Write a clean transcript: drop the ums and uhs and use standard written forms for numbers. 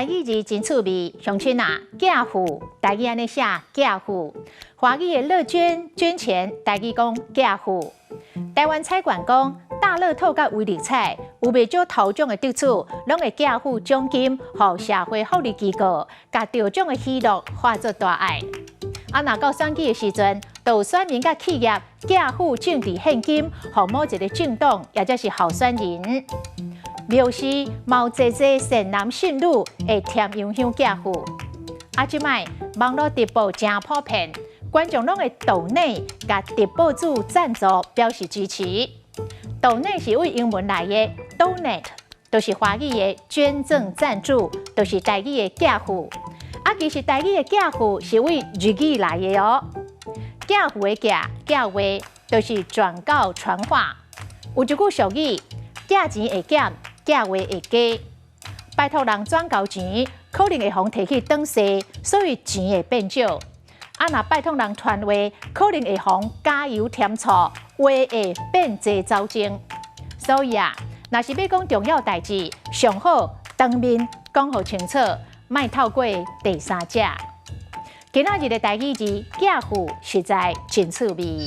台語字真趣味，鄉親啊，寄付，台語按呢寫寄付，華語的樂捐捐錢，台語講寄付。台灣彩券講大樂透佮威力彩有袂少頭獎的得主，攏會寄付獎金予社會福利機構，共得獎的喜樂化做大愛。啊，若到選舉的時陣，就有選民佮企業寄付政治獻金，予某一个政黨，抑者是候選人。廟時嘛有濟濟善男信女會添油香寄付。啊，這擺網路直播誠普遍，觀眾攏會抖內共直播主贊助表示支持。抖內是對英文來的，donate 就是華語的捐贈贊助，就是台語的寄付。啊，其實台語的寄付是對日語來的哦。寄付的寄，寄話就是轉告傳話。有一句俗語：寄錢會減，寄話會加。拜託人轉交錢，可能會予提去轉踅，所以錢會變少。啊，若拜託人傳話，可能會予加油添醋，話會變濟走鐘。所以啊，若是欲講重要代誌，上好當面講予清楚，莫透過第三者。今仔日的台語字寄付實在真趣味。